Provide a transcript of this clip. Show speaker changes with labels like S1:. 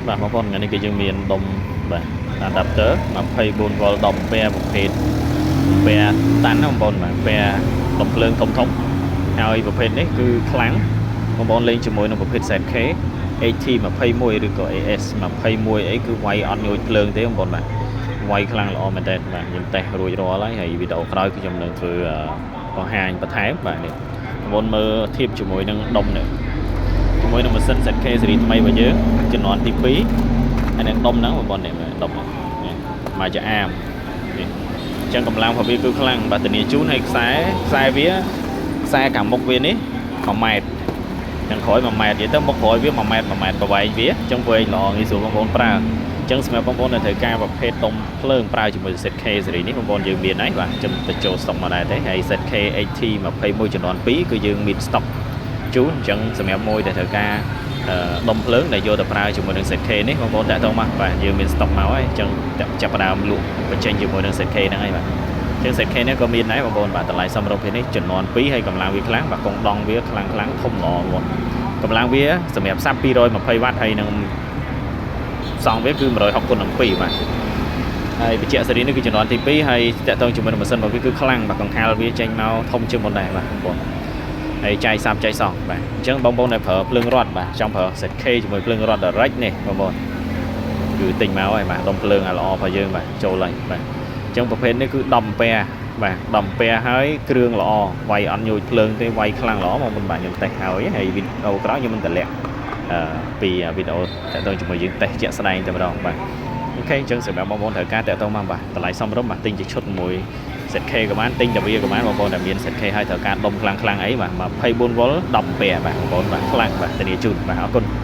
S1: បាទបងប្អូនថ្ងៃនេះគឺយើងមានដុំបាទ adapter 24 V 10 អាំពែប្រភេទអាំពែតាន់ណាបងប្អូនបាទអាំពែដុំភ្លើងធំធំហើយប្រភេទនេះគឺខ្លាំងបងប្អូនលេងជាមួយនឹងប្រភេទ ZK AT21 ឬក៏ AS21 អីគឺវាយអត់ញួចភ្លើងទេបងប្អូនបាទវាយខ្លាំងល្អមែនតើបាទខ្ញុំតេស្តរួចរាល់ហើយហើយវីដេអូក្រោយគឺខ្ញុំនឹងធ្វើបង្ហាញបន្ថែមបាទនេះបងប្អូនមើលធៀបជាមួយនឹងដុំនេះជាមួយនឹងម៉ាស៊ីន ZK ស៊េរីថ្មីរបស់យើងជំនាន់ទី2ហើយនឹងដុំហ្នឹងបងប្អូននេះមើលដុំហ្នឹងនេះមកជាអាមនេះអញ្ចឹងកម្លាំងរបស់វាគឺខ្លាំងបាទធានាជូនហើយខ្សែខ្សែវាខ្សែខាងមុខវានេះ1ម៉ែត្រខាងក្រោយ1ម៉ែត្រនិយាយទៅមុខក្រោយវា1ម៉ែត្រ1ម៉ែត្រប្រវែងវាអញ្ចឹងវែងល្អងាយស្រួលបងប្អូនប្រើអញ្ចឹងសម្រាប់បងប្អូនដែលត្រូវការប្រភេទដុំភ្លើងប្រើជាមួយ ZK ស៊េរីនេះបងប្អូនយើងមានហើយបាទចាំទៅចូលស្តុកមកដែរទេហើយ ZK HT 21ជំនាន់2គឺយើងមានស្តុកជូនអញ្ចឹងសម្រាប់មួយដែលត្រូវការដុំភ្លើងដែលយកទៅប្រើជាមួយនឹង ZK នេះបងប្អូនតាក់ទងមកបាទយើងមានស្តុកមកហើយអញ្ចឹងចាប់ផ្ដើមលក់បញ្ចេញជាមួយនឹង ZK ហ្នឹងហើយបាទអញ្ចឹង ZK នេះក៏មានដែរបងប្អូនបាទតម្លៃសមរម្យនេះចំនួន2ហើយកម្លាំងវាខ្លាំងបាទកងដងវាខ្លាំងខ្លាំងធំល្អបងប្អូនកម្លាំងវាសម្រាប់សាប់220វ៉ាត់ហើយនឹងសង់វាគឺ160គុណនឹង2បាទហើយបញ្ជាក់សេរីនេះគឺជំនាន់ទី2ហើយតាក់ទងជាមួយនឹងម៉ាស៊ីនរបស់វាគឺខ្លាំងបាទកង្ហាលវាចេញមកធំជាងមុនដែរបាទបងប្អូនហើយចាយសាប់ចាយសោះបាទអញ្ចឹងបងប្អូនដែលប្រើភ្លើងរត់បាទចង់ប្រើ ZK ជាមួយភ្លើងរត់ direct នេះបងប្អូនគឺទិញមកហើយបាទដុំភ្លើងអាល្អរបស់យើងបាទចូលហើយបាទអញ្ចឹងប្រភេទនេះគឺ10អាំពែបាទ10អាំពែហើយគ្រឿងល្អវាយអត់ញួចភ្លើងទេវាយខ្លាំងល្អបងប្អូនបាទខ្ញុំតេស្តហើយហើយវីដេអូក្រោយខ្ញុំនឹងតម្លាក់អឺពីវីដេអូតាក់ទងជាមួយយើងតេស្តជាក់ស្ដែងតែម្ដងបាទ OK អញ្ចឹងសម្រាប់បងប្អូនត្រូវការតាក់ទងមកបាទតម្លៃសមរម្យបាទទិញជាឈុតមួយ ZK ក៏បានទិញតាវាក៏បានបងប្អូនដែលមាន ZK ហើយត្រូវការដុំខ្លាំងខ្លាំងអីបាទ24 V 10អាំពែបាទបងប្អូនបាទខ្លាំងបាទធានាជូនបាទអរគុណ។